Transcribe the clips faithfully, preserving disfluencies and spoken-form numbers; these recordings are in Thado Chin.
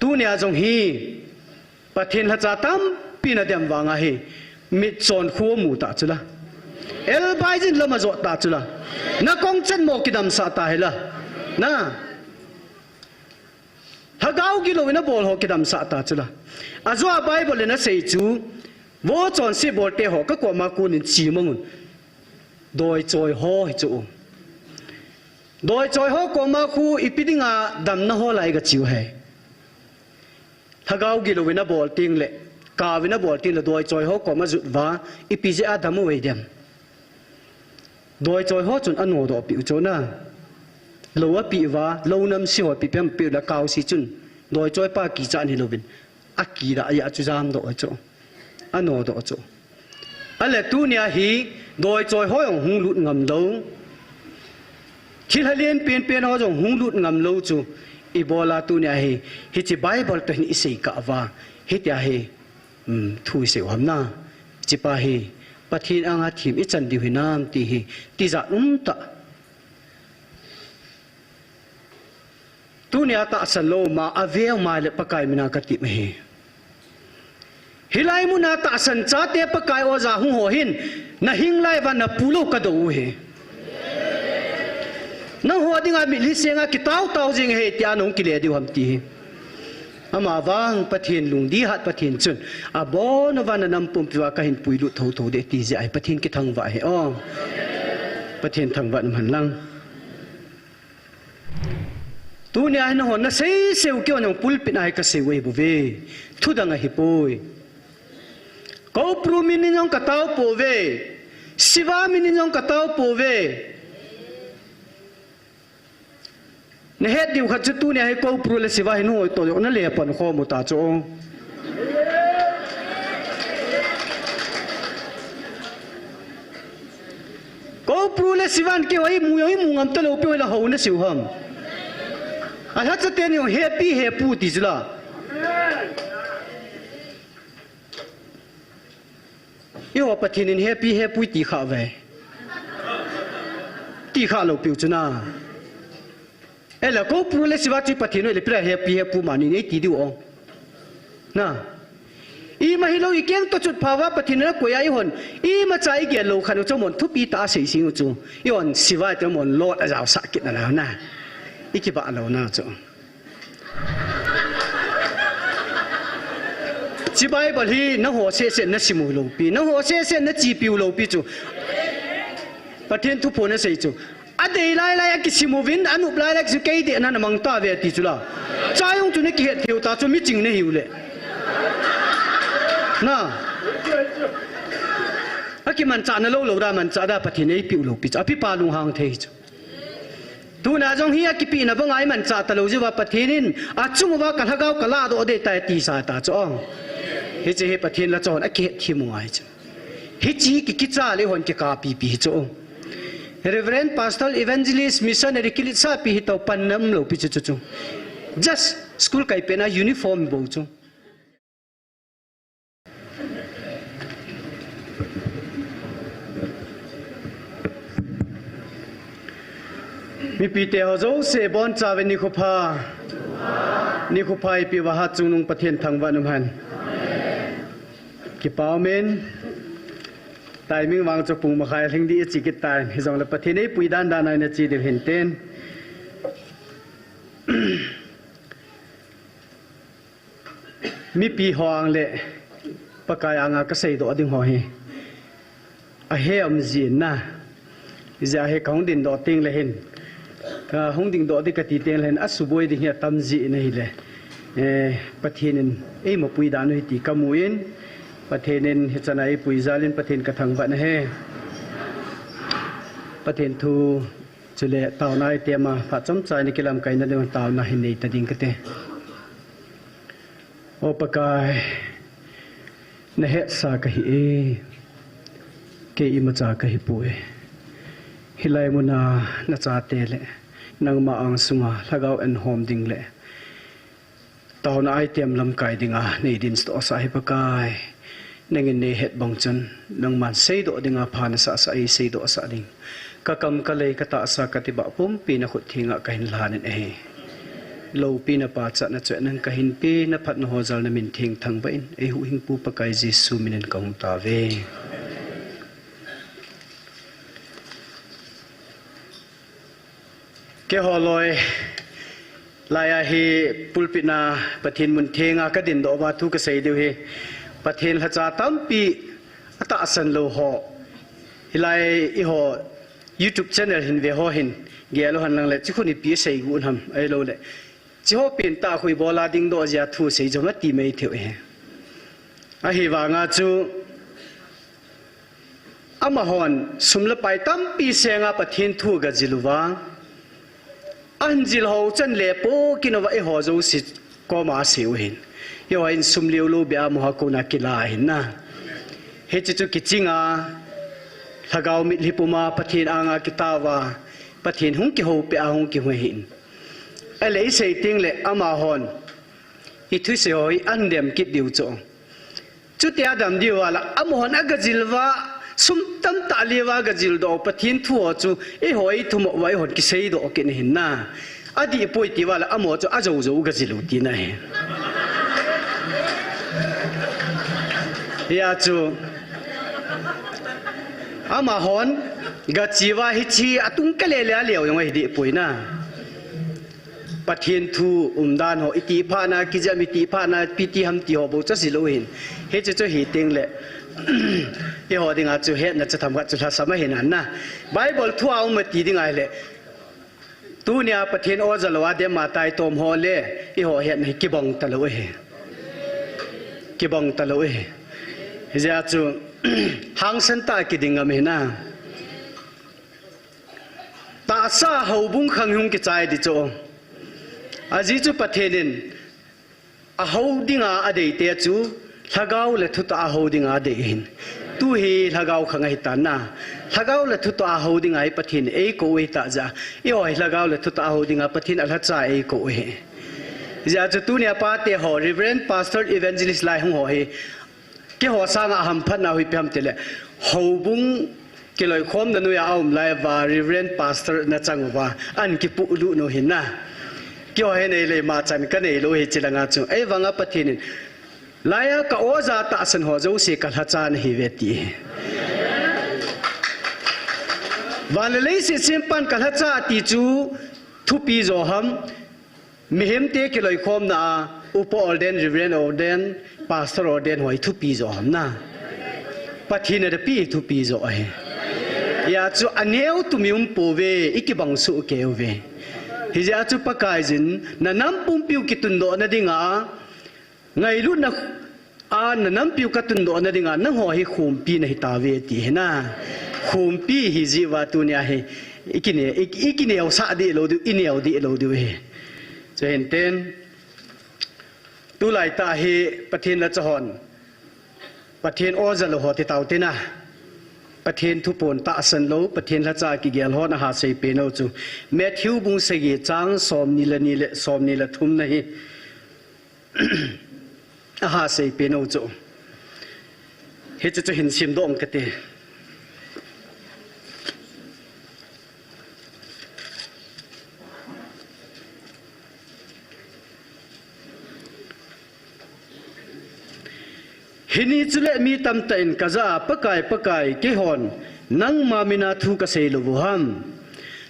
Tunia jong hi, Pathen lhacha tampi nadem vanga hi, mitchon khu mu ta chula. Elbaijin lama jot ta chula. Nakong chan mo kidamsah ta hila. Na. Lhagao gilou in abol ho kidamsah ta chula. Ajo a Bible in asei chu, vo chonse bolte ho, kakoma konin chimangun. Doichoi ho hi chu. Doichoi ho koma khu ipi dinga damna ho lai gachiu he. Lhagao gilou in abol ting le, kaovin abol ting le, doichoi ho koma jut uva, ipi jeh a dam u vei dem. Doichoi ho chun anodoh piu chu na. Lou api uva, lou namse ho ipi pem piu le kaosi chun. Doichoi pa kichat hilouvin. Akidah a chu jamdoh chu. Anodoh chu. Ale tunia hi doichoi ho jong hung lut ngam lou. Thilha len penpen ho jong hung lut ngam lou chu. Ibola tunia hi, hiche Bible toh hin isei kah uva. Hitia hi, um, thu isei u ham na. Hiche pa hi, Pathen anga thim ichan diu hinam ti hi, tijat umtah. Tunia tahsan lou ma, aveu ma le Pakai mina katip ahi. Hilai muna tahsan chate Pakai oja hung ho hin, nahing lai uva napu lou kadou u hi. Nangho dinga mitlhi senga kitao tao jing ahi tia nahung kile diu ham ti hi. Amavang Pathen lungdei hat Pathen chun, abon uva nanam pumpi uva kahin puilut thotho ding ti jeh ahi Pathen kithangvah ahi o. Pathen thangvah in umhen lang. Tunia hi nahon nasei sei u keiho jong pulpit a hi kasei u ahi bouve. Thudang ahipoi. Koupru min in jong katao pouve. Siva min in jong katao pouve. Nahet diu khat chu tunia hi Koupru le Siva hi nahoi toh jong nale pan khom u ta chu. Koupru le Sivan keiho imu jong imu ngam talou piu hila hou nasei u ham. Alhacha teni jong hepi hepu ti chula. Eiho Pathen in hepi hepu ti kha uve. Ti kha lou piu chu na. Ela Koupru le Siva chu Pathen hoi le pira hepi hepu mani nei ti diu o. Na. Ima hilou ikeng toh chutpha uva Pathen in akoi a ihon. Imacha igel lou khat u chu amon thupi tah a sei sing u chu. Ihon Siva te amon lot ajaosah kit nalai na. Ikibah lou na chu. Hiche Bible hi nangho sehseh in nasim u lou pi, nangho sehseh in nachepi u lou pi chu. Pathen thuphon asei chu. Adei lailai a kisim uvin, anop lailai kisim, kei dehna namang tauve ti chula. Chua jong chu nakihet thei u ta chu miching nahiu le. Na. Akimanchah na lou lou da manchah da Pathen in eipeh u lou pi chu. Apipa lunghang thei chu. Tuna jong hi akipehna banga imanchah talou jeh uva Pathen in achung uva kalhagao kaladoh ding tai tisa ta chu ong. Hiche hi Pathen la chon akihet thim u ngai chu. Hiche hi kikicha le hon kikapi pi hi chu ong. Reverend, Pastor, Evangelist, Missionary kiletsah pi hi tou panna umlou pi chu chu chu. Just school kai pehna uniform bou chu. Mipite ho jouse bonchauvin nikho pha. Nikho pha eipeh uva Hatchungnung Pathen thangvah in umhen. Kipa umin. Timing vang chu pung makhai lhing ding ichi kit tan. Hijongle Pathen eipui dan dan a ina che diu hintin. Mipi ho ang le Pakai anga kaseidoh ding ho hi ahe um jin na. Ijeh a hi kahung dingdoh teng le hin, kahung dingdoh ding kati teng le hin, asuboi ding hi atam jin ahile, eh, Pathen in eimapui dan u hi ti kamu in, Pathen in hichan a eipui jal in Pathen kathangvah in ahi. Pathen thu Chule taona item a, phat chomcha in kilamkaina ding taona hin nei ta ding kate. O Pakai, nahetsa kahi e, kei imacha kahi poi. Hilai muna nachate le nangma angsunga lhagao eihom ding le taona item lamkai dinga nei dindoh sah hi Pakai. Nangin neihet bang chun, nangman seidoh dinga pha nasah sah hi seidoh sah ding. Kakam kalei katahsa katibah pumpi nakhut thenga kahin lhanin ahi. Loupina pachatna chu nang kahin pe, naphatna ho jal namin theng thangvah in, eihuhhingpu Pakai Jesu minin kahung tauve. Keiho loi, laiya hi pulpit na Pathen mun thenga kadindoh uva thu kasei diu hi, Pathen lhacha tampi atahsan lou ho, hilai eiho YouTube channel hin ve ho hin gel uhen lang le, chikhun ipi asei gu ham, ahilou le, chiho pen tah khu ibola dingdoh jia thu sei jom ati mai thei uve. Ahivanga chu, amahon sum le pai tampi senga Pathen thu agajil uva, ahin jil ho chan le po kin uva eiho jouse koma asei u ahin. Eiho in sum liu lou beh a amaho kona kila ahin na. Hiche chu kichinga, lhagao mitlhi puma Pathen anga kitao va, Pathen hung kihoupi a hung kihung ahin. Ahile isei teng le amahon ithusei ho hi ahin dem kit diu chu. Chutia adam diu va la, amahon agajil uva, sum tamtah le uva agajil doh Pathen thu ho chu, eiho ithum uva eihon kisei doh kit ahin na. Adih poi ti va la, amaho chu ajou jou gajil u tina ahi. Hia chu, amahon gachi uva hiche atung kale le aleo jong ahi dih poi na. Pathen thu umdan ho, iti phatna, kijam iti phatna, ipi ti ham ti ho bou chu ajil u ahin. Hiche chu hi teng le, eiho dinga chu hetna chu themkhat chu lhasam ahi nan na. Bible thu a um ati ding ahile, tunia Pathen o jal uva dem a taitom ho le, eiho hetna hi kibang talou ahi. Kibang talou ahi. Hijeh a chu, hangsan tah a kiding ngam ahi na. Tahsa houbung khang hung kichai ding chu. Ajeh chu Pathen in ahou dinga adei te chu, lhagao le thutah a hou dinga adei ahin. Tu hi lhagao khang ahi tan na. Lhagao le thutah a hou dinga hi Pathen in eikou u ahi tah jeh a, eiho hi lhagao le thutah a hou dinga Pathen alhacha eikou u ahi. Hijeh a chu tunia pate ho, Reverend, Pastor, Evangelist lai hung ho hi, keiho sanga ahamphatna u hi ipi ham tile, houbung kiloikhomna noiya aum lai uva, Reverend Pastor na chang uva, ahin kipuilut u ahin na. Keiho hi neilou ma chan kanei lou hiche langa chu. Ahivanga Pathen in, laiya ka oja tahsan ho jouse kalhacha nahiuve ti. Van le leiset sempan kalhacha ti chu thupi jo ham. Mihemte kiloikhomna a, Upa ordain, Reverend ordain, Pastor ordain ho hi thupi jo ham na. Pathen in api thupi jo ahi. Hijeh a chu aneo tumi um pouve, ikibang soh kei uve. Hijeh a chu Pakaiyin, na nam pumpiu kitundohna dinga, ngailutna a na nampiu katundohna dinga, nangho hi khompi nahi tauve ti ahi na. Khompi hijeh uva tunia hi, ikine, ik-, ikineosah deh lou diu, ineo deh lou diu ahi. Chuhin ten, tulai tah hi Pathen lhacha hon, Pathen o jal u ho ti tau te na. Pathen thupon tahsan lou, Pathen lhacha kigel hon aha sei pen u chu, Matthew bung sagi chang somni le ni le somni le thumna hi. Aha sei pen u chu. Hiche chu hin simdoh ing kate. Hini chule mi tamtah in kajah a, Pakai, Pakai, keihon nangma mina thu kasei lou u ham?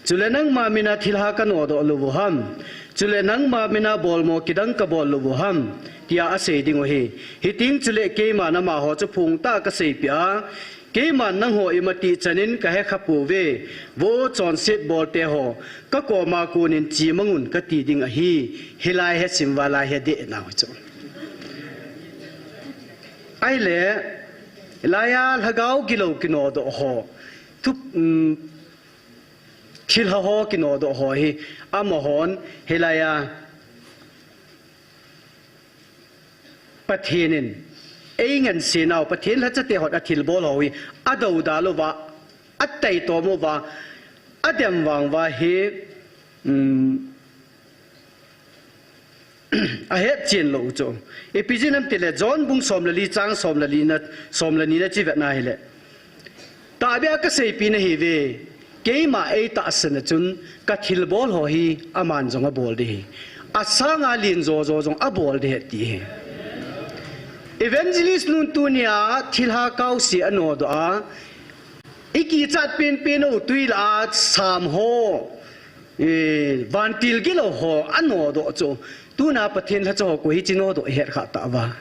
Chule nangma mina thilha kanodoh lou u ham? Chule nangma mina bolmo kidang kabol lou u ham? Tia asei ding u ahi. Hiteng chule keiman amaho chu phongtah a kaseipeh a, keiman nangho imatih chanin kahekha pouve, vo chonset bolte ho, kakoma konin chemangun kati ding ahi. Hilai hi simval a hi adeh nau chu. Ahile, laiya lhagao gilou kinodoh ho, thup, um, thilha ho kinodoh ho hi, amahon, hilaiya, Pathen in, eingansei nau, Pathen lhachate hon athilbol ho hi, adouda louva, ataitomo uva, adem vang uva hi, um, ahetchen lou chu. Ipi jeh ham tile, John bung som le li chang som le li na, som le ni na chu ivetna hile, tahbeh a kaseipeh nahiuve, keima eitahsan a chun kathilbol ho hi aman jong abol ding ahi. Asanga len jojo jong abol ding ahi ti hi. Evangelist nun tunia thilha kaose anodoh a, ikichat penpen u tui lah a sam ho, eh, vantil gilou ho anodoh chu. Tuna Pathen lhacha ho koi hiche nodoh ihet kha tauva.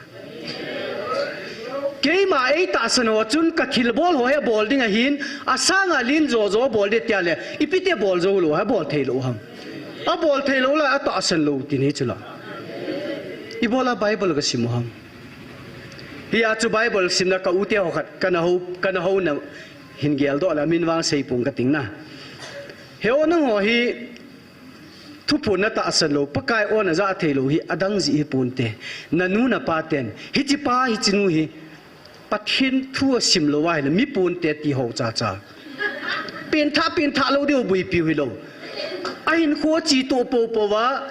Keima eitahsan ho chun kathilbol ho hi abol ding ahin, asanga len jojo abol ding tia le, ipi ti abol jou lou, abol thei lou ham. Abol thei lou la, atahsan lou tin hichu la. Ibola Bible kasim u ham. Hia chu Bible simna ka u te ho khat, kana ho, kana ho na hin geldoh la min vang sei pong kating na. He o nang ho hi, thuphon natahsan lou, Pakai o najah thei lou hi, adang jeh hi ponte. Nanu napa ten, hiche pa, hiche nu hi, Pathen thu asim lou ahile, mi ponte ti ho chacha. Pengthah, pengthah lou diu buipiu hilou. Ahinkho chito popo va,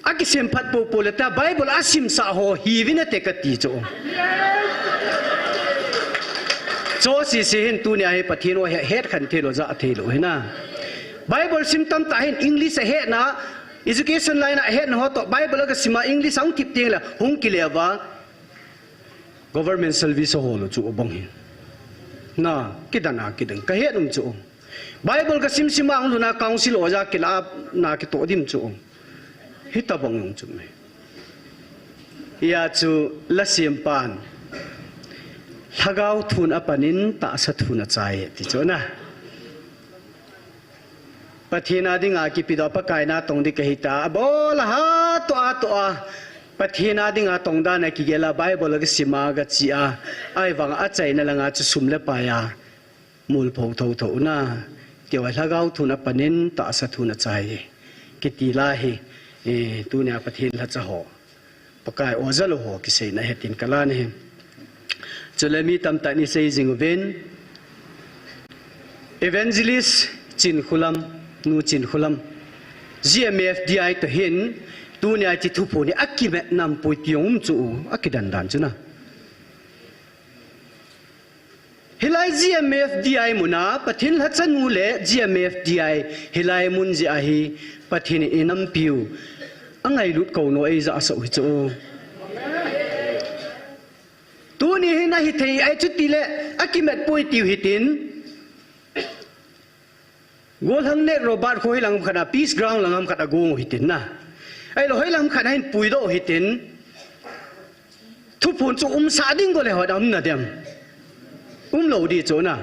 akisemphat popo le ta Bible asimsah ho hiuvin ate kati chu. Chu sese hin tunia hi Pathen o hi hetkhen thei lou, jah thei lou hina. Bible sim tamtah hin English ahetna, education line ahetna ho toh Bible agasima English ahung thip teng le hung kile uva. Government service ahol u chu abang hi. Na, kidan a kidan. Kahet um chu. Bible kasim sima ahung lhun a council oja kila na kitoh dim chu. Hitabang jong chu me. Hia chu la sempan. Lhagao thun apanin tahsa thun achai ti chu na. Pathen a dinga kipedoh Pakai natong ding kahita, abol a ha toh a toh a. Pathen a dinga tongdan a kigel a Bible a kasima kachi a. Ahivang a achaina langa chu sum le pai a. Mol pho tho tho na. Tia lhagao thun apanin tahsa thun achai. Kiti la hi. Eh, tunia Pathen lhacha ho. Pakai o jal u ho kiseina hetin kalan ahi. Chule mi tamtah in isei jing uvin. Evangelist Chinkholam, Nu Chinkholam. G M F D I toh hin, tunia hiche thuphon hi akimet nampoi ti jong um chu, akidan dan chu na. Hilai G M F D I muna, Pathen lhacha nu le G M F D I, hilai mun jeh a hi, Pathen in inampiu, angailut kou nau eija asah u hi chu. Tuni hin ahithei ahi chuti le, akimet poi tiu hitin. Golhang Nate Roberts kho hoilang khat a Peace Ground lang ham khat a gong u hitin na. Ahilou hoilang khat a hin puidoh u hitin. Thuphon chu umsah ding go le hoi dam na dem. Umlou di chu na.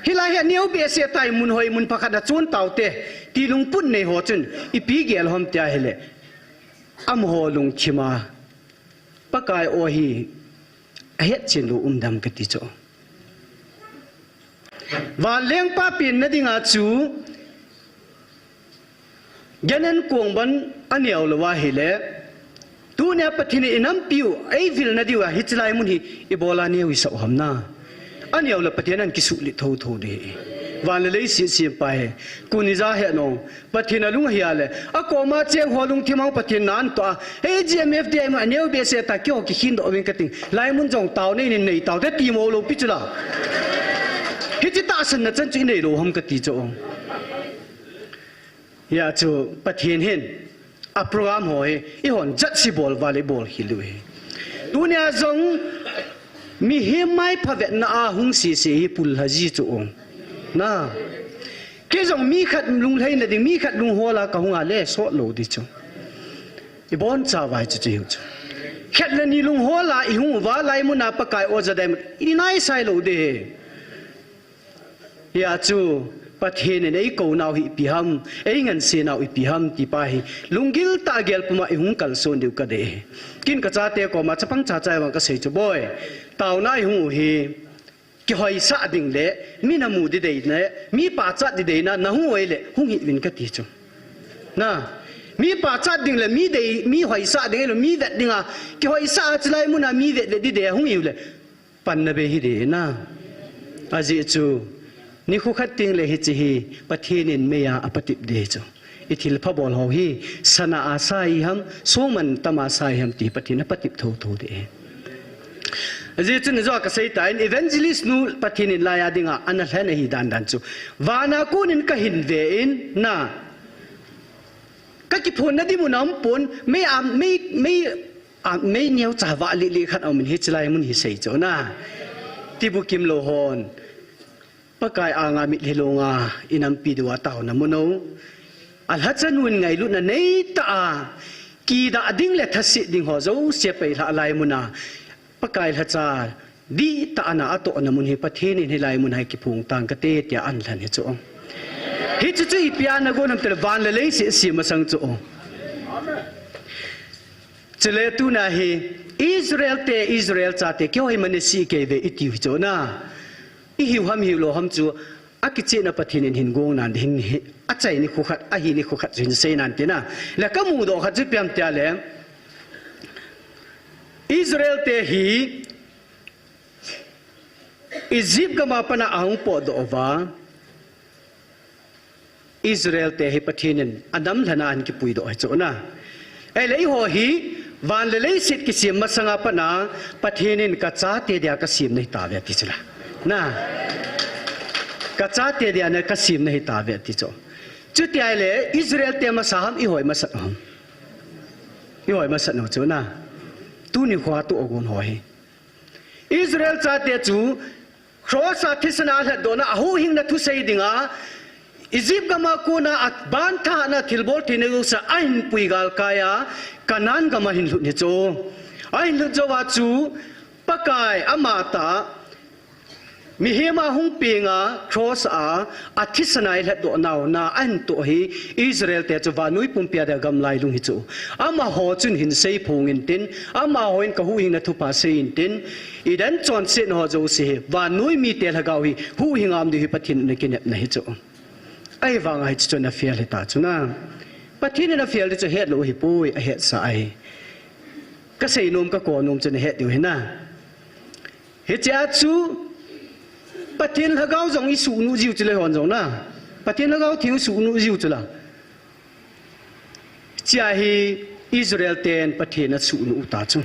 Hilai hi aneo behseh tai mun hoi mun pakhat a chun taute. Ti lungput nei ho chun ipi gel ham tia hile. Amaho lungthim a. Pakai o hi ahetchen lou um dam kati chu. Vanlengpa penna dinga chu, gan an kong ban aneo lou ahile, tunia Pathen in inampiu, eivilna diu a, hiche lai mun hi, ibola neo isah u ham na. Aneo le Pathen in kisuhlit tho tho ding ahi. Van le leiset sempa hi, kuni ja he nong, Pathen a lung ahia le, akoma cheng ho lungthim a Pathen na antoh a, hei G M F D I mun aneo behseh ta keiho kikhin doh uvin kating, lai mun jong tao nei nin nei tao te ti mo lou pi chu la. Hiche tahsanna chan chu inei lou ham kati chu. Hia chu Pathen hin, a program ho hi, eihon jat si bol val ibol khel u ahi. Tunia jong, mihem mai phavetna a hung sese hi pul lha ji chu ong. Na. Kei jong mi khat lunglhaina ding, mi khat lunghol a kahung a le sot lou di chu. Ibon cha vai chu chu hiu chu. Khat le ni lunghol a ihung uva lai mun a Pakai o ja dai mun, inai sai lou de. Hia chu Pathen in eikou nau hi ipi ham, eingansei nau ipi ham ti pa hi lunggil tah a gel puma ihung kalson diu kadei. Kin kachate koma chapang chacha vang kasei chu boi. Taona ihung u hi kihoisah ding le, mi namu ding deina, mi pachat ding deina, nahung u ahile, hung hih uvin kati chu. Na, mi pachat ding le, mi dei, mi hoisah ding le, mi vet dinga, kihoisah a chulai muna mi vet vet ding dei, hung hiu le, panna bei hi ding na. Ajeh chu, nikho khat teng le hiche hi, Pathen in meiya apatep ding chu. Ithilpha bol ho hi, sana a sa iham, songman tam a sa iham ti Pathen apatep tho tho ding. Ajeh chu nijou a kasei tan, evangelist nu Pathen in laiya dinga, ana lhen ahi dan dan chu. Vana konin kahin ve in, na. Ka kiphonna ding mun a um pon, mei a, mei, mei a, mei neo cha vah lih lih khat a um in hichi lai mun hi sei chu na. Tibukim lou hon. Pakai anga mitlhi longa i nampi diu a taona mun u. A lhacha nun ngailutna nei ta a, kidah ding le thasit ding ho jouse a peilhah lai mun a, Pakai lhacha dihtah a na a tohna mun hi Pathen in hilai mun a hi kiphong tang kate tia ahin lhen hi chu. Hichu chu ipi a na gon ham tile van le leiset sem masang chu. Chule tuna hi Israel te, Israel chate, keiho hi Manasseh kei ve i tiu hi chu na. I hiu ham hiu lou ham chu, a kichehna Pathen in hin gong nan, hin hi, a chai nikho khat, a hi nikho khat chu hin sei nan tina. Le ka mudoh khat chu ipi ham tia le, Israel te hi Egypt gam a pat a ahung potdoh uva, Israel te hi Pathen in a nam lhana ahin kipuidoh hi chu na. Ahile eiho hi van le leiset kisem masang a pat a Pathen in ka chate dia ka sem nahi tauve ati chu la. Na. Ka chate dia na ka sem nahi tauve ati chu. Chuti ahile Israel te masa ham eiho hi masat u ham? Eiho hi masat u chu na. Tuni kho a tohgon ho hi. Israel chate chu cross a thisan a lhatdohna, a huhhingna thusei dinga, Egypt gam a kona a ban thahatna thilbol theina jouse ahin pui galkai a, Canaan gam a hin lhut hi chu. Ahin lhut jou a chu, Pakai ama tah, mihem a hung penga cross a, a thisan a i lhatdoh nau na ahin toh hi, Israel te chu vannoi pumpi a dia gamlailung hi chu. Amaho chun hin seiphong intin, amaho in ka huhhingna thupha sei intin, Eden chonsetna ho jouse hi, vannoi mite lhagao hi, huhhing a um diu hi Pathen in ana kinepna hi chu. Ahivanga hichu chu ana fail hita chu na. Pathen in a fail ding chu ahet lou ahipoi, ahetsa ahi. Ka seinom, ka konom chu nahet diu ahi na. Hichea chu Pathen lhagao jong i suhnuh jiu chu le hon jong na. Pathen lhagao theng i suhnuh jiu chu la. Chea hi Israel ten Pathen asuhnuh u ta chu.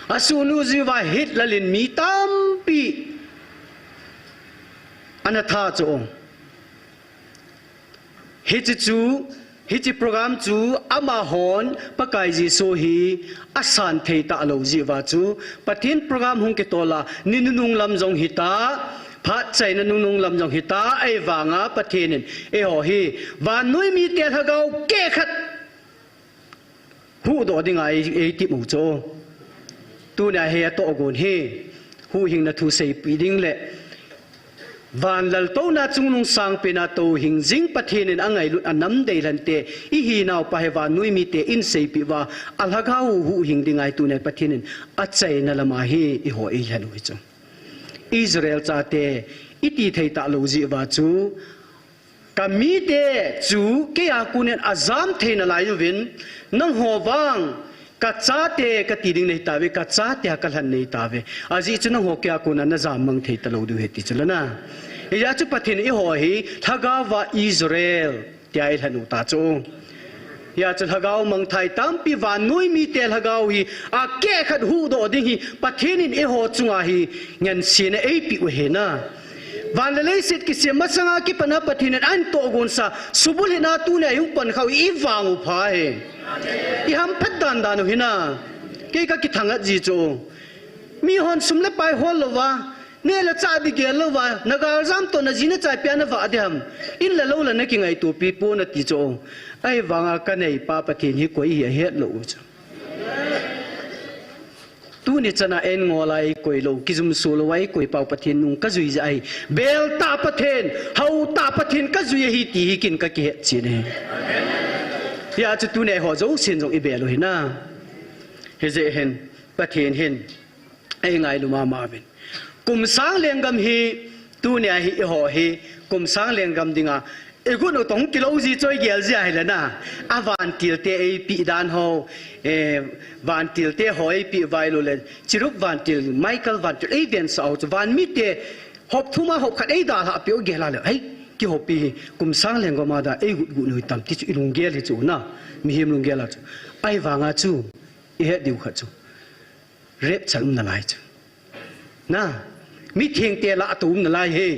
Asuhnuh jiuva Hitler in mi tampi ana tha chu. Hiche chu, hiche program chu amahon Pakai Jesu hi asan thei talou jiuva chu, Pathen program hung kitol a, ni nunung lam jong hita, phat chaina nunung lam jong hita, ahivanga Pathen in eiho hi vannoi mite lhagao kehkhat huhdoh dinga ei, eitep u chu. Tunia hi atohgon hi, huhhingna thu seipeh ding le, van laltouna chungnung sangpen a touhing jing Pathen in angailut a nam deilhen te, ihinau pa hi vannoi mite in seipeh uva, alhagao huhhing ding ahi tunia Pathen in achaina lama hi eiho eilhen u hi chu. Israel chate, iti thei talou jiuva chu, ka mite chu keiya konin ajam thei nalai uvin, nangho vang, ka chate kati ding nahitauve, ka chatea kalhen nahitauve. Ajeh chu nangho keiya kona najam mang thei talou diu ahi ti chu la na. Hijeh chu Pathen in eiho hi, lhagaova Israel tia eilhen u ta chu. Hijeh chu lhagao mangthai tampi vannoi mite lhagao hi, akehkhat huhdoh ding hi, Pathen in eiho chunga hi, ngansena eipeh u ahi na. Van le leiset kisem masanga kipatna Pathen in ahin tohgonsa, subulhitna tunia ihung pankhau i vang u pha hi. Ihamphat dandan u hi na. Kei kakithangat ji chu. Mihon sum le pai hol louva, neh le chah ding gel louva, nagaljam toh naji nachai pia navah ding ham. In le lou la nakingaitopi pon nati chu. Ahivanga kaneipa Pathen hi koi hi ahet lou u chu. Tuni chana einngol a eikoi lou, kijumso lou a eikoi pau Pathen nung kajui jeh ahi. Bel tah Pathen, hao tah Pathen kajui ahi ti hi kin kakihet chen ahi. Hijeh chu tunia eiho jousen jong ibel u hi na. Hijeh hin, Pathen hin eingailu mama uvin. Kum sang lenggam hi, tunia hi eiho hi, kum sang lenggam dinga, igut u toh kilou ji chu igel ji ahi le na. Avantil te eipeh dan ho, eh, vantil te ho eipeh uva ahilou le, Cherub vantil, Michael vantil, eivensah u chu, van mite, hop thum a hop khat eidalhah peh u gel a le, ei, keiho pi hi, kum sang lenggam a dia eigut got u hitam ti chu ilunggel hi chu na, mihem lunggel a chu. Ahivanga chu, ihet diu khat chu. Rapture um nalai chu. Na, mithengte lah a tou um nalai hi.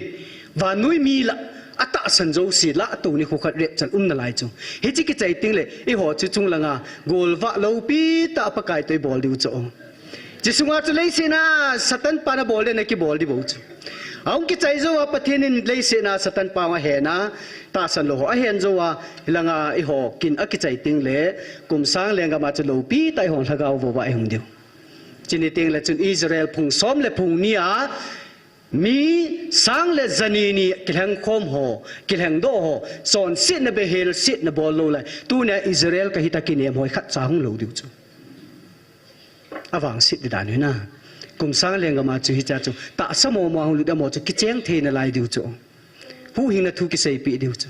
Vannoi mi lah a tahsan jouse lah tou nikho khat rapture um nalai chu. Hiche kichai teng le, eiho chu chunglanga golvah loupi tah Pakai toh ibol diu chu. Hiche sunga chu leiset a Satan pan abol den a kibol ding bou chu. Ahung kichai jou a Pathen in leiset a Satan pa ahen a, tahsan lou ho ahen jou a, hilanga eiho kin akichai teng le, kum sang lenggam a chu loupi tah eiho lhagao vouva ihung diu. Hiche ni teng le chun Israel phung som le phung ni a, mi sang le jani ni kilhengkhom ho, kilhengdoh ho, chonsetna beihel setna bol lou lai. Tunia Israel kahi tah kinem ho hi khatcha hung lou diu chu. Avangset ding dan u ahi na. Kum sang lenggam a chu hichea chu tahsa momo a hung lut amaho chu kicheng thei nalai diu chu. Huhhingna thu kiseipeh diu chu.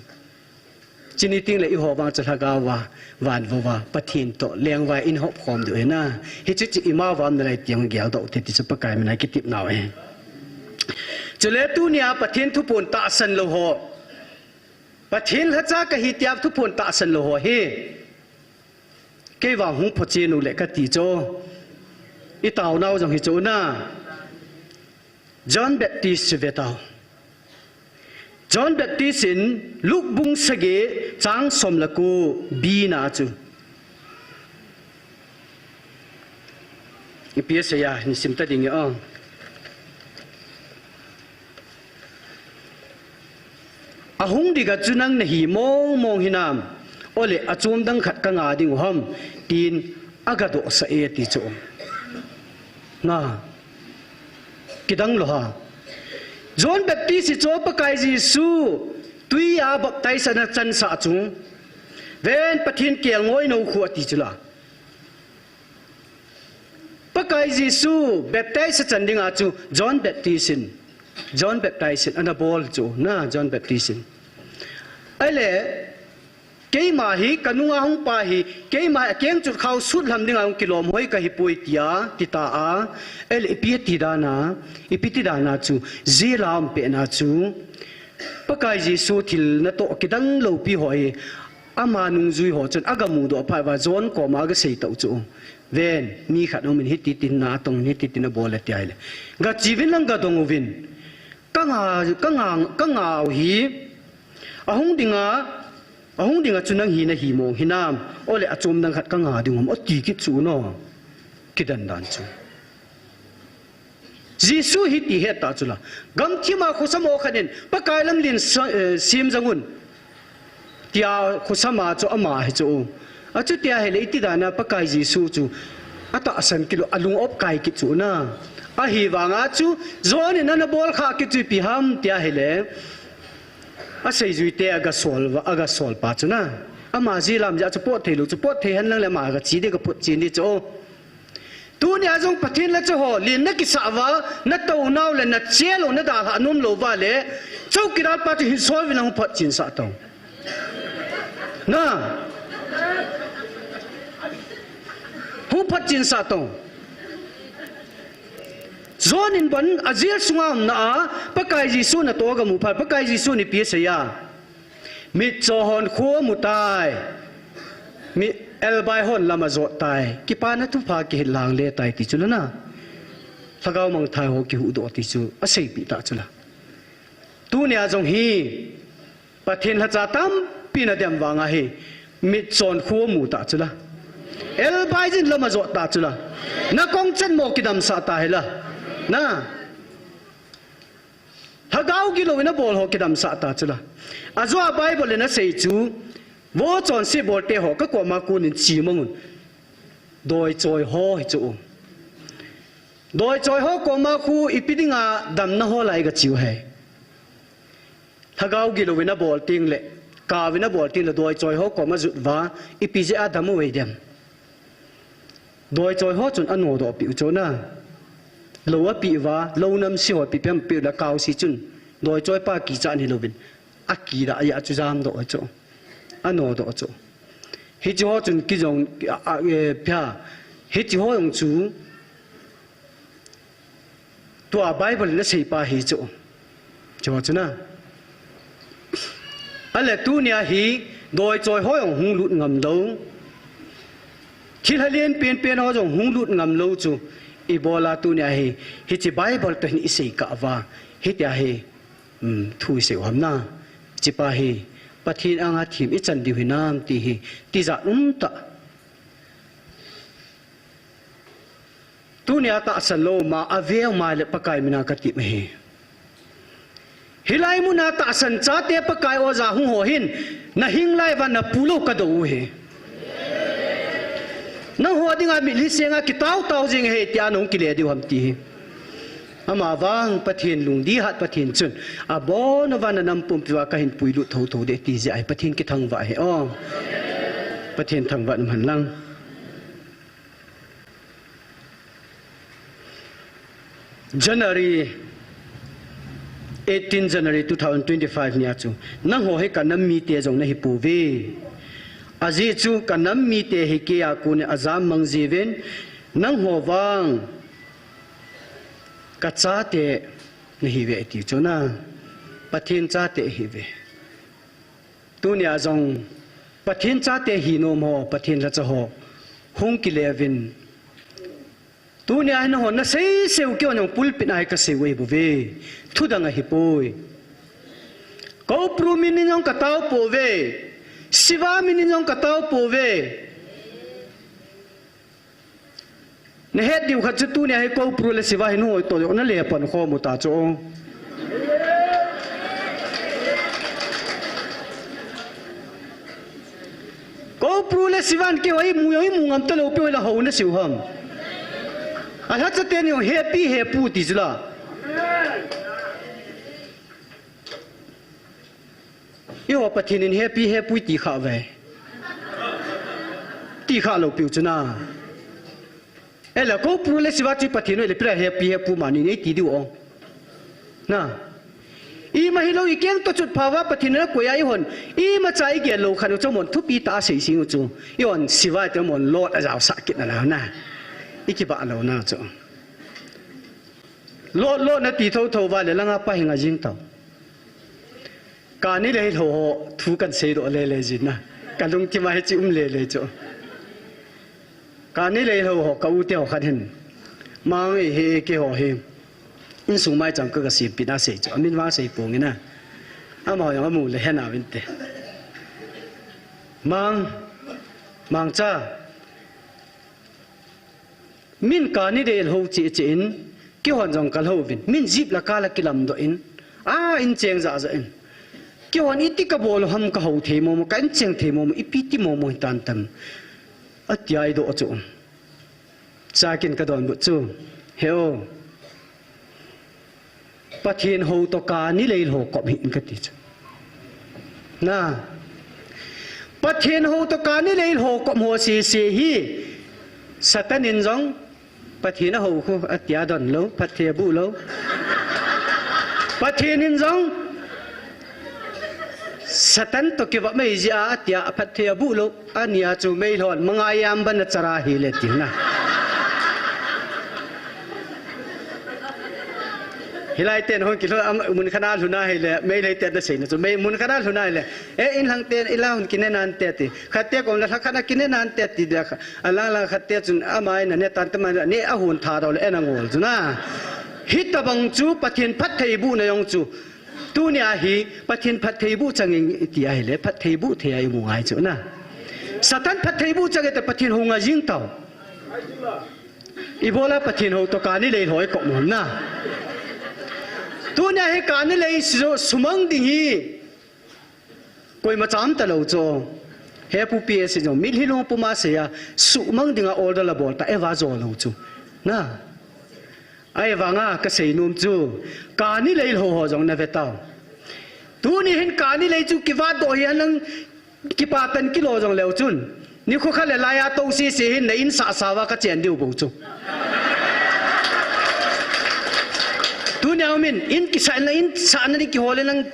Hiche ni teng le eiho vang chu lhagao va, van vouva, Pathen toh lengvai in hop khom diu ahi na. Hichu chu ima vam nalai ti hung geldoh te ti chu Pakai mina kitep nau ahi. Chule tunia Pathen thuphon tahsan lou ho, Pathen lhacha kahi tia thuphon tahsan lou ho hi, kei vang hung phochen u le kati chu. Itao nau jong hi chu na. John Baptist chu ve tao. John Baptist in Luke bung sagi chang som le ko B na chu. Ipi asei a, hin sim ta ding e o. Ahung ding a chu nang nahi mong mong hinam, ole achom dang khat kanga ding u ham, tin agadohsah e ti chu. Na, kidang lou ha. John Baptist chu Pakai Jesu tui a baptize ana chansah chu. Ven Pathen kelngoi nou khu ati chu la. Pakai Jesu baptize achan dinga chu John Baptist in, John Baptist in ana bol chu na, John Baptist in. Ahile, keima hi, kanunga hung pa hi, keima hi akeng chutkhao sutlham dinga hung kilom hoi kahi poi tia, ti ta a. Ahile, ipi ati dan a, ipi ti dan a chu, jail a um pet na chu, Pakai Jesu thil natoh kidang loupi ho hi, ama nungjui ho chun aga mudoh phat uva John koma aga sei tau chu. Ven, mi khat um in hiti tin na atong in hiti tin abol e tia ahile. Gache uvin lang gadong uvin. Kanga, kanga, kanga u hi. Ahung dinga, ahung dinga chu nang hi nahi mong hinam. Ole achom dang khat kanga ding um ati kit chu no. Kidan dan chu. Jesu hiti het ta chu la. Gamthip a khosam ho khat in, Pakai lamlen sa-, eh, sem jang un. Tia khosam a chu ama hi chu. Achuti ahile iti dan a Pakai Jesu chu. Atahsan kit lou, alung op kai kit chu na. Ahivanga chu, John in ana bol kha kit chu ipi ham tia ahile. Aseijui te aga sol uva, aga sol pa chu na. Ama jail a um jeh a chu pot thei lou chu, pot thei hen lang le ama gache ding, aga photchen ding chu. Tunia jong Pathen lhacha ho, len nakisah uva, natou nau le nachel u, nadalhah nom lou uva le, chowkidar pa chu hin sol uvin lang hung photchen sah tong. Na. Hung photchen sah tong. John in bon a jail sunga umna a, Pakai Jesu natoh aga mu phat, Pakai Jesu in ipi asei a. Mitcho hon khu amu tai. Mi elbai hon lam ajot tai. Kipana thupha kihil lang le tai ti chu la na. Lhagao mangthai ho kihuhdoh ti chu aseipeh ta chu la. Tunia jong hi Pathen lhacha tampi nadem vang ahi. Mitchon khu amu ta chu la. Elbai jin lam ajot ta chu la. Nakong chan mo kidamsah ta hi la. Na. Lhagao gilou in abol ho kidamsah ta chu la. Ajo a Bible in asei chu, vo chonse bolte ho, kakoma konin chemang un. Doichoi ho hi chu. Doichoi ho koma khu ipi dinga damna ho lai gache u ham. Lhagao gilou in abol teng le, kau in abol teng le, doichoi ho koma jot uva, ipi jeh a dam u hidem. Doichoi ho chun anodoh peh u chu na. Lou apeh uva, lou namse ho ipi pen peh u le kaose chun. Doichoi pa kichat hilou vin. Akidah a chu jamdoh chu. Anodoh chu. Hiche ho chun kijong, a, a, e, pia. Hiche ho jong chu. Tua Bible in asei pa hi chu. Chu chu na. Ale tunia hi doichoi ho jong hung lut ngam lou. Thilha len penpen ho jong hung lut ngam lou chu. Ibola tunia hi, hiche Bible toh hin isei kah uva. Hitia hi, um, thu isei u ham na. Hiche pa hi Pathen anga them ichan diu hinam ti hi tijat umtah. Tunia tahsan lou ma aveu ma le Pakai mina katep ahi. Hilai muna tahsan chate Pakai oja hung ho hin, nahing lai uva napu lou kadou u ahi. Nangho dinga mitlhi senga kitao tao jing ahi tia nahung kile diu ham ti hi. Amavang Pathen lungdihat Pathen chun, abon uva nanam pumpi uva kahin puilut thotho ding ti jeh ahi. Pathen kithangvah hen. Pathen thangvah in umhen lang. January, eighteen January two thousand twenty-five nia chu, nangho hi kanam mite jong nahipouve. Ajeh chu kanam mite hi keia kon in ajam mang jiuvin, nangho vang kachate nahiuve ati chu na, Pathen chate ahiuve. Tunia jong Pathen chate hinom ho, Pathen lhacha ho, hung kile uvin. Tunia hin nangho nasei seu keiho jong pulpit a hi kasei u ahibouve. Thudang ahipoi. Koupru min in jong katao pouve. Siva min in jong katao pouve. Nahet diu khat chu tunia hi Koupru le Siva hin hoitoh joh nale pan khom u ta chu. Koupru le Sivan keiho imu jong imu ngam talou pi hoila hou nasei u ham. Alhacha teni jong hepi hepu ti chu la. Eiho Pathen in hepi hepui ti khah uve. Ti khah lou piu chu na. Ahile Koupru le Siva chu Pathen u ahile ipi la hepi hepu mani nei ti diu o. Na. Ima hilou ikeng toh chutpha uva Pathen in akoi a eihon. Imacha igel lou khat u chu amahon thupi tah a asei jing u chu. Eihon Siva iti amahon Lot ajaosah kit na la na. Ikibah lou na chu. Lot, Lot nati thotho uva le langa pa hi nga jing tao. Kani le lhou ho thu kahin seidoh lele jin na. Kalungthim a hiche um lele chu. Kani le lhou ho ka u te ho khat hin. Mang e he keiho hi. Insung maicham ka, kasempeh na sei chu. Amin vang sei ponge na. Amaho jong amu le hena vinte. Mang. Mangcha. Min kani le lhou cheh cheh in, keihon jong kalhou vin. Min jeep la car la kilamdoh in, a incheng jah jah in. Keihon iti kabol u ham kahou thei momo, ka incheng thei momo, ipi ti momo hitam tam. Atia eidoh chu. Chakin kadonbut chu. He o. Pathen hou toh kani le lhou kop hih in kati chu. Na. Pathen hou toh kani le lhou kop ho sese hi. Satan in jong. Pathen ahou khu atia don lou, phatthei abuh lou. Pathen in jong. Satan toh kivah mai jia atia phatthei abuh lou. Ania chu meilhon manga yam ban a chara hile ti na. Hilai ten hung kilhon mun khat a lhun a hile, Meitei ten na seina chu. Mei mun khat a lhun a hile, e, inlhang ten, ila hung kine nante ti. Khat te kom la lha khat a kine nante ti dia kha. Alang lang khat te chun ama in ane tan te man ne ahun tha dau le en angol chu na. Hitabang chu Pathen phattheibuh na jong chu. Tunia hi Pathen phattheibuh chang ing iti ahile, phattheibuh thei a imu ngai chu na. Satan phattheibuh chang e te Pathen hou nga jing tau. Ibola Pathen hou toh kani le lhou i kop u ham na. Tunia hi kani le lhou su-, sumang ding hi. Koima cham talou chu. He pu P S jong mitlhi lung puma sei a sumang dinga order la bol ta Eva jo lou chu. Na. Ahivanga kasei nom chu, kani le lhou ho jong na ve tau. Tuni hin kani le chu kivat doh hi anang kipa tan kilo jong leu chun. Nikho khat le laiya tou sese hin na in sasa uva kachen diu bou chu. Tunia umin, in kisa na in sa na ni kihol le nang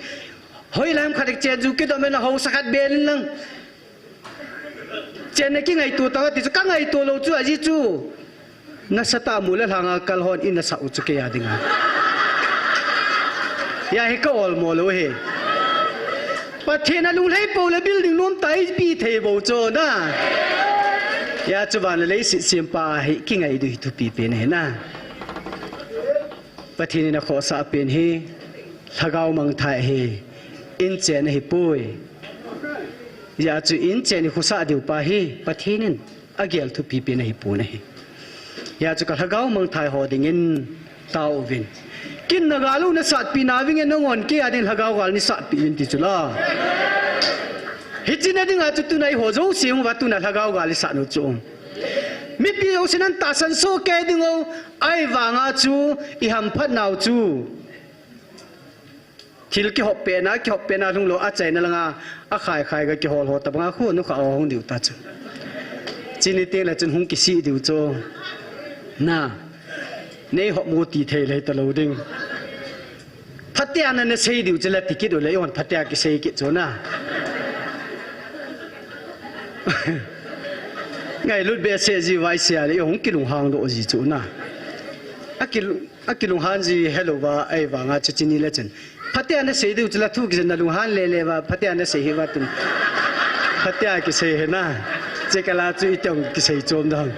hoilam khat chen chu kidom na hausa khat bel in lang. Chen na kingaito tang ati chu, kangaito lou chu, ajeh chu. Nasatah a mu le lhanga kal hon in nasah u chu kei a dinga. Hia hi ka olmo lou hi. Pathen a lunglhai pou le building nom ta ipi thei bou chu na. Hia chu van le leiset sempa hi kingai diu hi thupi pen hi na. Pathen in akhohsah pen hi, lhagao mangthah hi. Inchen ahipoi. Hijeh chun inchen hi khosah diu pa hi Pathen in agel thupi pen ahipon ahi. Hijeh chun ka lhagao mangthai ho dingin taovin. Kin nagal u nasatpi nauvin nge, nanghon kei a ding lhagao gal neisatpi uvin ti chu la. Hiche na dinga chu tuna eiho jouse hung uva tuna lhagao gal isat u chu. Mipi jousen natahsan soh kei diu, ahivanga chu ihamphat nau chu. Thil kihop pehna, kihop pehna lhung lou, achaina langa, akhai khai ga kihol ho tabanga khu nukha ho hung diu ta chu. Chuni tengle chun hung kisih diu chu. Na. Neihop mu ti thei le talou ding. Phatea na, nasei diu chu la ti kit u le, eihon phatea kisei kit chu na. Ngailut behseh ji uva isei le, eihon kilunghang doh ji chu na. Akil Akilunghan ji helouva, ahivanga chu chuni le chun. Phatea nasei diu chu la thu kijen nalunghan lele uva, phatea nasei hih uva tun. Phatea kisei hih na. Chekala chu itihon kisei chom dam.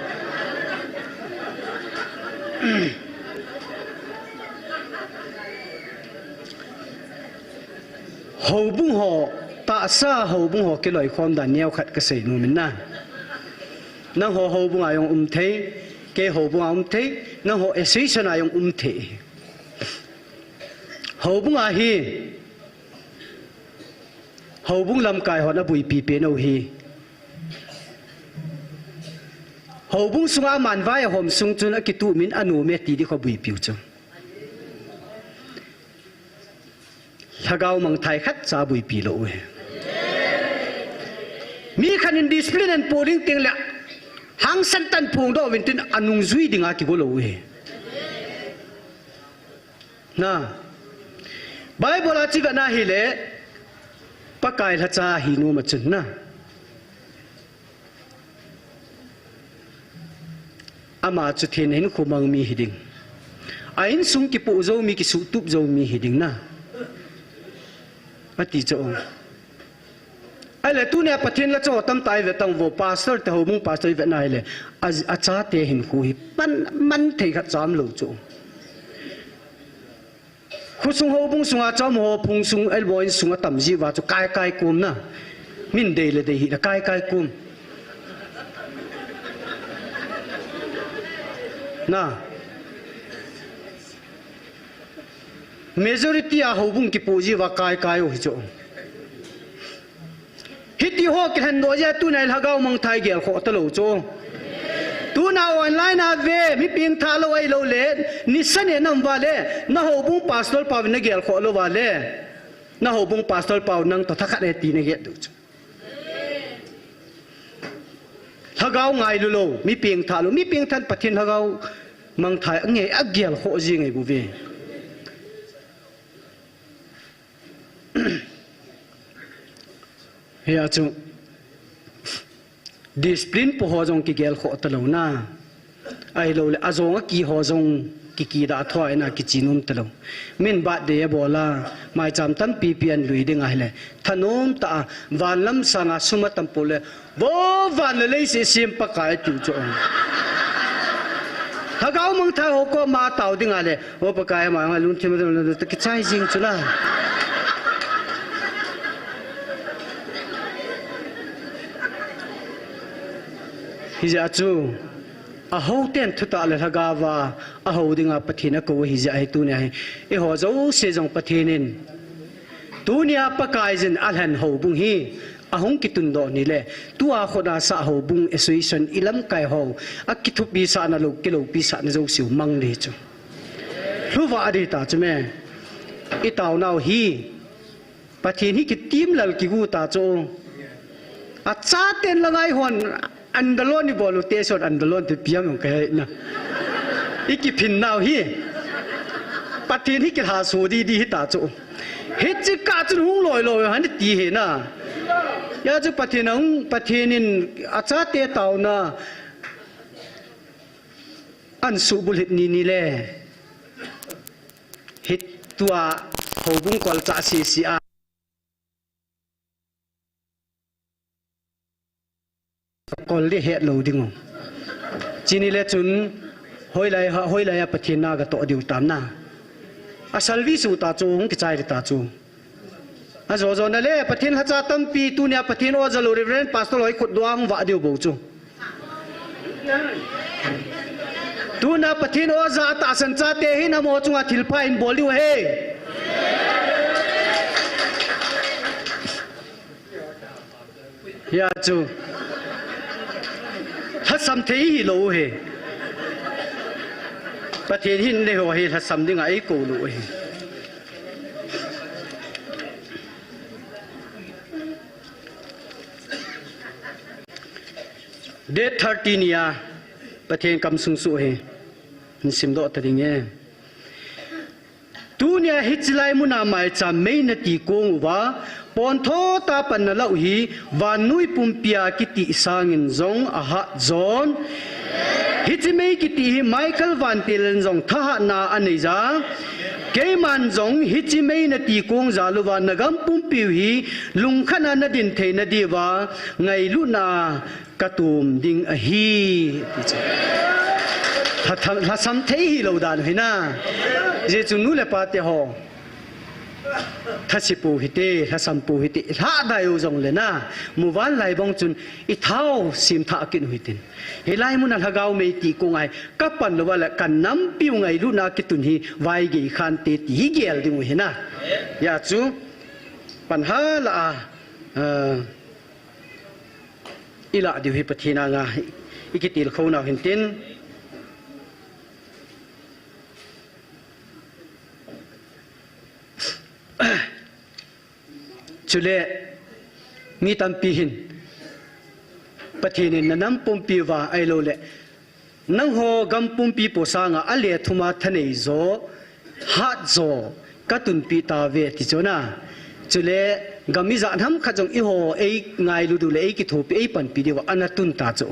Houbung ho, tahsa houbung ho kiloikhom dan neokhat kasei nom in na. Nangho houbung a jong um thei, kei houbung a um thei, nangho association a jong um thei. Houbung a hi, houbung lamkai hon abuipi pen u hi. Houbung sunga aman vai ahom sung chun akituh min anom e ti di kho buipiu chu. Lhagao mangthai khatcha buipi lou u hi. Mi khat in discipline ahin poh ding tengle, hangsan tah in phongdoh uvin tin anungjui dinga kigo lou u hi. Na. Bible a chu ivet na hile, Pakai lhacha hi nom a chun na. Ama chu thina hinkho mang mi hiding. A insung kipoh jou mi, kisuhtup jou mi hiding na. Ati chu. Ahile tunia Pathen lhacha ho tamtah ivet tang uvo, pastor te, houbung pastor ivet na hile. A, achate hinkho hi man, man thei khatcha umlou chu. Khosung houbung sunga chom ho, phung sung, elbow in sung atam ji uva chu kai kai kom na. Min dei le dei hih le kai kai kom. Na. Majority a houbung kipoh ji uva kai kai u hi chu. Hiti ho kilhen doh jeh a tuna lhagao mangthai gelkhoh talou chu. Tuna online a ve, mi pengthah lou ahilou le, nisa neh na um uva le, na houbung pastor pa uvin na gelkhoh lou uva le, na houbung pastor pa u nang toh thakhat ahi ti na het diu chu. Lhagao ngailu lou, mi pengthah lou, mi pengthah in Pathen lhagao mangthai ange, agelkhoh ji ngai bouve. Hia chu discipline po ho jong kigelkhoh talou na. Ahilou le, ajong aki ho jong kikidah thua ina kichinom talou. Min birthday abol a, maicham tampi pi ahin lui ding ahile. Thanom tah a, van lam sanga sum atam pou le, vo van le leiset sem Pakai atiu chu. Lhagao mangthai ho koma tao ding ahile, O Pakai, ama nga lungthim a ding, ta kichai jing chu na. Hijeh a chu, ahou ten thutah le lhagao va, ahou dinga Pathen akou ahi jeh a hi tunia hi. Eiho jouse jong Pathen in. Tunia Pakai jin alhen houbung hi, ahung kitundoh ni le. Tua khut a sah houbung, association, ilamkai ho, akithupi sahna lou, kiloupi sahna jouse u mang ni chu. Lhuva adih ta chu me. I taonau hi. Pathen hi kitim lal kigu ta chu. Achaten la ngai hon andalon ni bol u te son andalon te piam ka he na. I kiphin nau hi. Pathen hi kilhaso di di hi ta chu. Hichi kah chun hung loi loi han ti he na. Hia chu Pathen hung, Pathen in achate taona. An suhbulhit ni ni le. Hit tua houbung kolcha sisi a. Kol di hetlou ding u. Chuni le chun hoilai ha, hoilai a Pathen na gatoh diu tam na. A salvi su ta chu hung kichai di ta chu. Ajo jo nale, Pathen lhacha tampi, tunia Pathen o ja lou Reverend Pastor hoi khut dua hung vah diu bou chu. Tuna Pathen o ja tahsan chate hin amaho chunga thilpha hin bol diu ahi. Hia chu. Lhasam thei hilou ahi. Pathen hin neiho hi lhasam dinga eikou lou ahi. Date thirty nia, Pathen kamsung suh ahi. Hin simdoh ta ding e. Tunia hiche lai muna maicham mei nati kong uva, pon thotah pan nalah u hi, vannoi pumpia kiti sangin jong ahat jon. Hiche mei kiti hi Michael Vantil in jong thahatna anei ja. Keiman jong hiche mei nati kong jal uva nagam pumpiu hi lungkhat a nadin theina diuva ngailutna katum ding ahi, ti chu. Lha-, lhasam thei hilou dan u hi na. Hijeh chun nu le pa te ho. Thase pou hite, lhasam pou hite, lhadai u jongle na. Muvanlai bang chun ithao simthah kit u hitin. Hilai muna lhagao mei ti kong a hi, kapan louva le kanampiu ngailutna kitun hi vaigei khante ti hi gel ding u hi na. Hia chu, pan hala a, ah, ilah diu hi Pathen anga ikitilkhou nau hintin. Chule, mi tampi hin, Pathen in nanam pumpi uva ahilouleh, nangho gam pumpi po sanga ale thuma thanei jo, hat jo, katunpi tauve ti chu na. Chule, gam ijat ham khat jong eiho, eingailu diu le, eikithopi, eipanpi diuva, ana tun ta chu.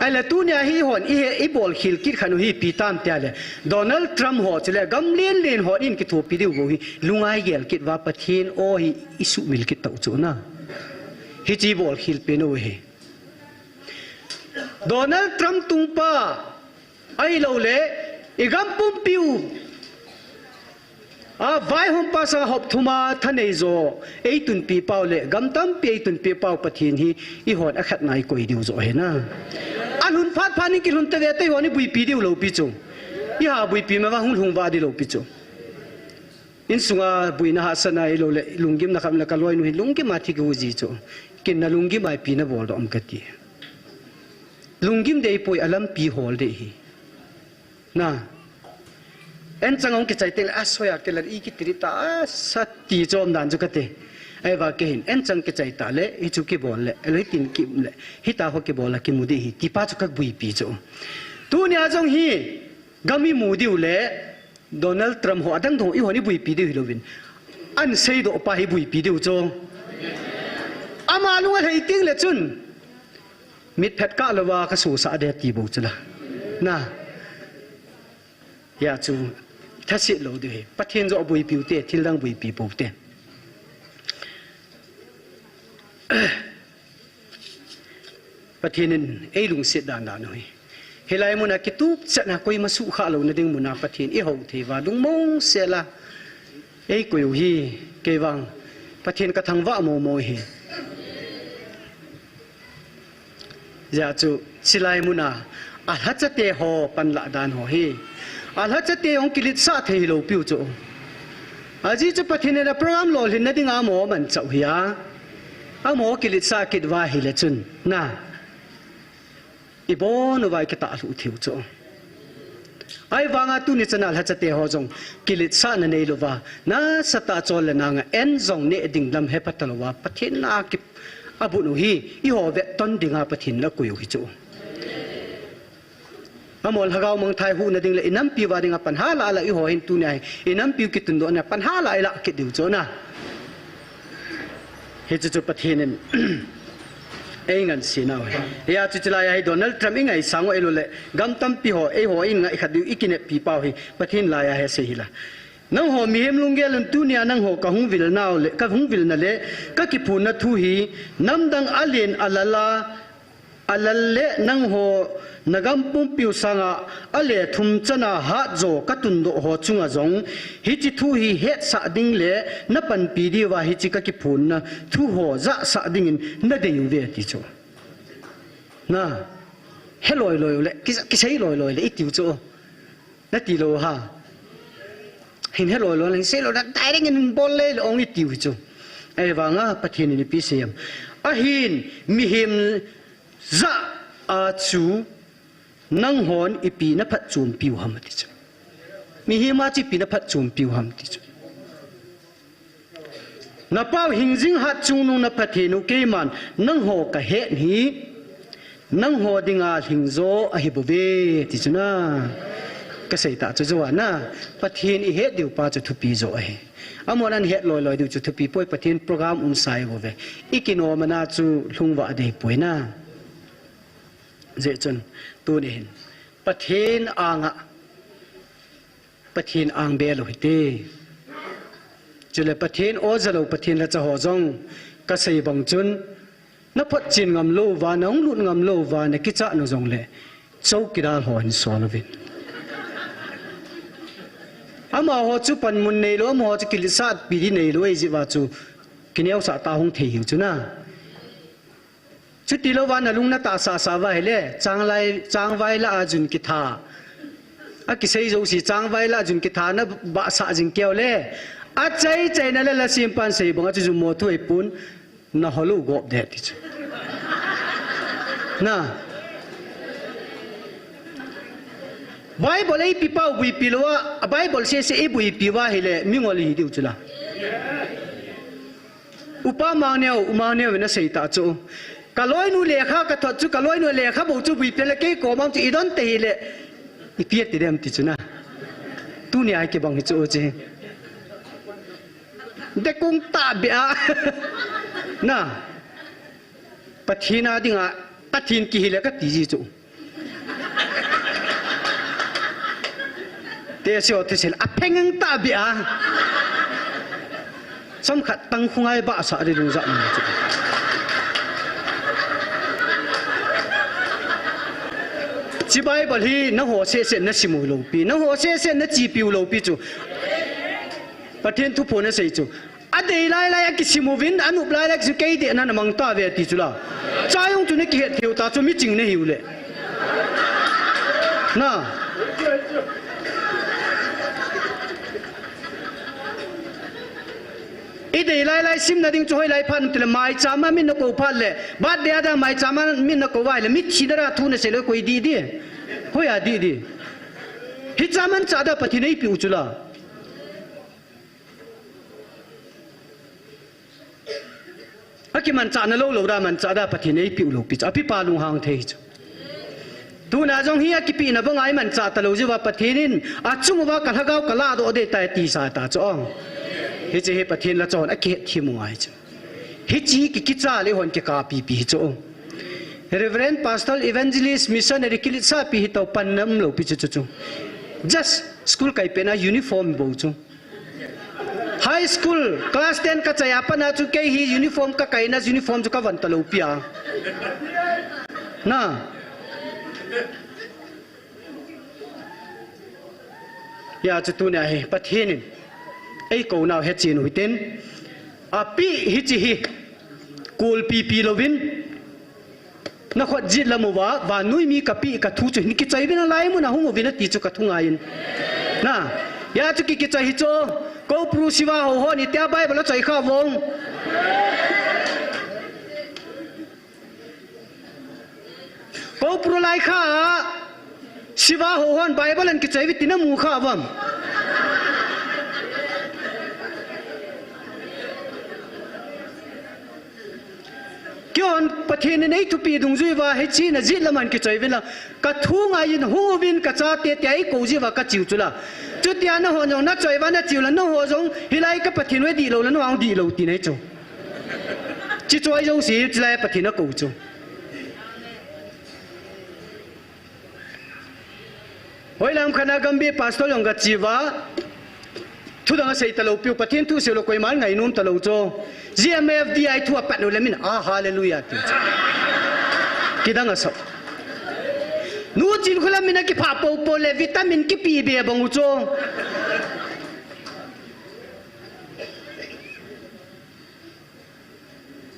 Ahile tunia hi hon, ihet, ibolkhel kit khat u hi ipi tam tia le. Donald Trump ho chule, gam len len hon eikithopi diu bou hi, lungai gel kit uva Pathen o hi isuhmil kit tau chu na. Hiche ibolkhel pen u hi. Donald Trump tungpa, ahilouleh, igam pumpiu. A, vaihompa sanga hop thuma thanei jo, eitunpi pau le, gam tampi eitunpi pau Pathen hi, ihon akhatna ikoi diu jo hi na. Alhun phat phat in kilhun tave te ihon ibuipi diu lou pi chu. Iha buipi ma va hung lhung va di lou pi chu. Insunga buina hahsatna ahilouleh, lunggimna khat le kaloinu hi lunggim a thi kihu ji chu. Ken nalunggim a ipi nabol doh am kati. Lunggim dei poi alampi hol dei hi. Na. Enchang hung kichai teng le, a soya ke la i kitiri ta, a sati chom dan chu kate. Ahivang kei hin, enchang kichai ta le, hichu kibol le, elo hitin kim le, hita ho kibol le, kimu di hi, ti pa chu kabuipi chu. Tunia jong hi, gam imu diu le, Donald Trump ho adang dong, ihon ibuipi diu hilouvin. Ansei doh pa hi buipi diu chu. Ama lunga lhei teng le chun. Mitphet kah louva kasosah de ti bou chu la. Na. Hia chu, thaset lou diu hi. Pathen joh buipiu te, thil dang buipi pou te. Pathen in eilungset dan dan u hi. Hilai muna kitup chetna koima suhkhah louna ding muna Pathen ihou thei uva lungmong sela. Eikoi u hi, kei vang. Pathen kathangvah momo hi. Hijeh chun, chulai muna, alhacha te ho panlah dan ho hi. Alhacha te hung kiletsah thei hilou piu chu. Ajeh chu Pathen in a program lolhinna dinga amaho amanchah u hi a. Amaho kiletsah kit uva ahile chun, na. Ibon uva ikitah lhuh thei u chu. Ahivanga tuni chana alhacha te ho jong kiletsahna neilouva, nasatah a chol le nanga en jong neh ding lam hepha talouva, Pathen na a kip abut u hi, eiho vetton dinga Pathen in akoi u hi chu. Amaho lhagao mangthai huhna ding le inampiu va dinga pan hala a la eiho hin tunia hi, inampiu kitundohna pan hala a ilah kit diu chu na. Hichu chu Pathen in eingansena u hi. Hia chu chulai a hi Donald Trump ingaisang u ahilouleh, gam tampi ho, eiho in ngaikhat diu ikineppi pau hi, Pathen laiya hi asei hi la. Nangho mihem lunggel un tunia nangho kahung vilna u le, kahung vilna le, kakiphonna thu hi, namdang alen alal a, Alal le nangho nagam pumpiu sanga ale thum chana hatjo katundoh ho chunga jong, hiche thu hi hetsah ding le napanpi diuva hiche kakiphonna thu ho jahsah dingin nadei uve ti chu. Na, he loi loi u le, ki, kisei loi loi le itiu chu. Nati lou ha. Hin he loi loi le, sei lou na, direct in bol le ong itiu hi chu. Ahivanga Pathen in ipi seiyem. Ahin mihem jah a chu nanghon ipi naphatchompiu ham ti chu. Mihem a chu ipi naphatchompiu ham ti chu. Napau hingjing hat chungnung na Pathen u keiman nangho kahet hi, nangho dinga lhingjo ahibouve, ti chu na. Kasei tah chu jou a na. Pathen ihet diu pa chu thupi jo ahi. Amahon ahet loi loi diu chu thupi poi, Pathen program umsa ahibouve. Ikinomna chu lhungvah dei poi na. Jeh chun, tuni hin Pathen anga Pathen angbe lou hite. Chule Pathen oja lou, Pathen lacha ho jong, kasei bang chun, naphotchen ngam louva, nahung lut ngam louva, nakichat nau jongle, chowkidar ho hin sol uvin. Amaho chu panmun neilou, amaho chu kiletsahpi di neilou, ahijeh uva chu, kineosah tah hung thei hiu chu na. Chuti louva nalung natahsah sah uva ahile, changlai, changvai lah a jun kitha. Akisei jouse, changvai lah a jun kitha nabahsah jing keu le. Achai chaina le lasempan sei bang a chu jummo thu ahipon, naholou gop de ti chu. Na. Bible eipipau buipi louva, Bible sese eibuipi uva ahile, mingol ihi diu chu la. Upa Mangneo, U Mangneo in asei tah chu. Kaloinu lekha kathot chu, kaloinu lekhabou chu buipi le kei koma chu idon te hile. Ipi ati dem ti chu na. Tunia kibang hi chu chi. Dekung tahbeh a. Na. Pathen a dinga, Pathen kihi le kati ji chu. Te sio te sil, apheng ang tahbeh a. Chomkhat tang khungai bahsah ri lung jah ni chu. Chi Bible hi nangho sese nasim u lou pi, nangho sese nachepi u lou pi chu. Pathen thuphon asei chu. Adei lailai a kisim uvin, anop lailai kisim, kei dehna namang tauve ati chu la. Chua jong chu nakihet theiu ta chu miching nahiu le. Na. Idei lailai simna ding chu hoilai phat um tile maicham a min nakou phat le. Birthday a da maicham a min nakou vai le. Mithi dara thu nasei lou koi dih dih. Hoiya dih dih. Hicha manchah da Pathen in eipeh u chu la. Akimanchahna lou lou da manchah da Pathen in eipeh u lou pi chu. Apipa lunghang thei chu. Tuna jong hi akipehna banga imanchah talou jeh uva Pathen in achung uva kalhagao kaladoh ding tai tisa ta chu ong. Hiche hi Pathen lacha hon akihet thim u ngai chu. Hiche kikicha le hon kikapipi hi chu ong. Reverend, Pastor, Evangelist, Missionary kiletsahpi hi tao panna umlou pi chu chu chu. Just school kaipehna uniform bou chu. High school, class ten kachai a pat na chu kei hi uniform kakaina uniform chu kavon talou pi a. Na. Hijeh chun tunia hi Pathen in eikou nau hechen u hitin. Apeh hiche hi. Kulpipi louvin. Nakhut jet lam uva, vannoi mi kapeh kathu chu hin kichoi uvin alai mun a hung uvin ati chu kathu ngai in. Na, hijeh chun ki, kichoi hi chu, Koupru siva ho hon itia Bible a choi kha uvin. Koupru lai kha, siva ho hon Bible in kichoi uvin ti namu kha uvem. Keihon Pathen in eithupi dungjui uva, hiche na jet lam a hin kichoi uvin lang. Kathu ngai in hung uvin kachate tia eikou jeh uva kache u chu la. Chutia nahon jong nachoi uva nache u le, naho jong hilai ka Pathen u hi dihlou le, nahung dihlou tina hi chu. Chi choi jouse, chulai Pathen akou chu. Hoilam khat na Gambih pastor jong kache uva. Thudang asei talou piu, Pathen thu seilou koiman ngainom talou chu. G M F D I thu apat u le min, ah, hallelujah, ti chu. Kidang a sop. Nu chin khulam min a kipha popo le vitamin kipi be bang u chu.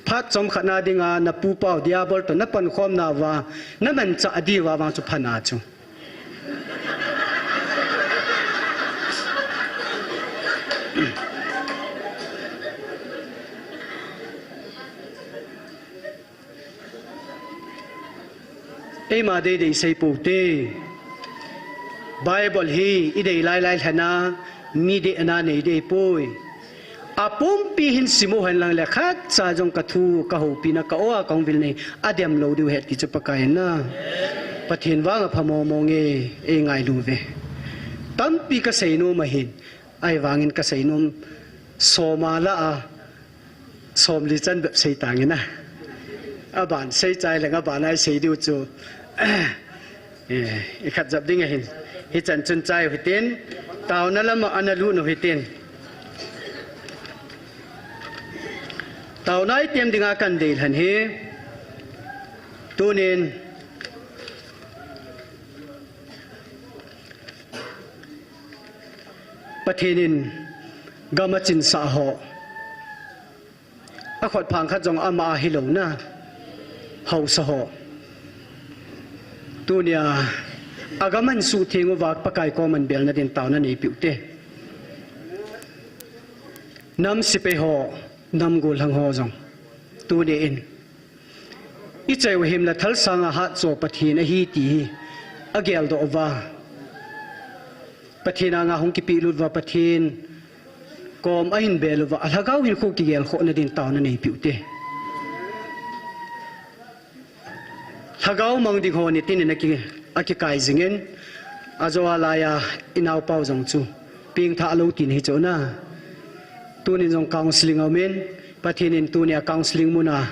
Phat chomkhat na dinga na pupa u diabol to na pankhom nauva, na manchah diuva vang chu pha na chu. Eima deidei sei pou te. Bible hi i dei lailai lhena, mi deina nei dei poi. Apumpi hin simu hen lang le khatcha jong ka thu, ka houpina, ka o a ka hung vil nei, adem lou diu ahi ti chu Pakai in na. Pathen vang apha momo nge, ei ngailu ve. Tampi ka seinom ahin, ahivangin ka seinom soma lah a, somli chan bep sei tange na. Aban sei chai leng aban a i sei diu chu. Eh, i khat jap ding ahin. Hichan chun chai u hitin. Taona lama ana lut u hitin. Taona item dinga kan dei lhan hi. Tunin Pathen in gam achinsah ho. Akhut phang khat jong ama a hilou na. Haosa ho. Tunia, agam ahin suhtheng uva Pakai koma ahin belna din taona neipiu te. Nam sepai ho, nam gollhang ho jong. Tuni in. I chai u himla thal sanga hatcho Pathen ahi ti hi. Ageldoh uva. Pathen anga hung kipelut uva Pathen. Kom ahin bel uva, alhagao hinkho kigelkhohna din taona neipiu te. Lhagao mang ding ho nitin in aki, akikai jingin, ajo a laiya i naopa u jong chu, pengthah lou tin hichu na. Tunin jong counseling aumin, Pathen in tunia counseling muna,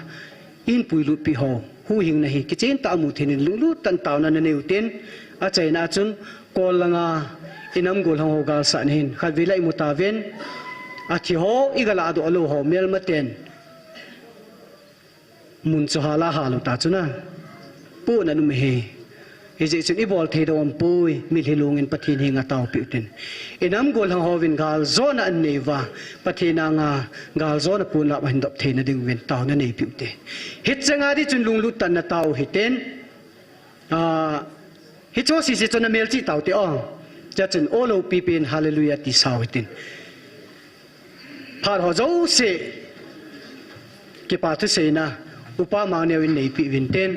Eihin puilut pi ho, huhhingna hi, kichen tah a mu thei in lunglut tah in taona nanei utin, achaina a chun, kol langa, i nam gollhang ho galsatna hin, khatvei la i mu tauvin, athi ho, i gala doh lou ho, melmaten, mun chu hala hal u ta chun a, puna num hi. Hijeh chun i bol thei dou umpoi, mitlhi lungin Pathen henga taopiu tin. I nam gollhang hovin galjona anei uva, Pathen anga galjona ponlap ahin dop theina ding uvin taona neipiu te. Hicheng a di chun lunglut tah in na tao u hitin. Ah, hicho sese chun na melchih tao te o. Chua chun o lopi pen hallelujah ti sao hitin. Phat ho jouse, kipa thuseina, Upa Mangneo in neipi uvin tin,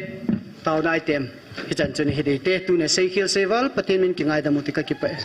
taona item, hichan chun hi dei te, tuna seikhel seival, Pathen min kingaidam u ti kakipah e.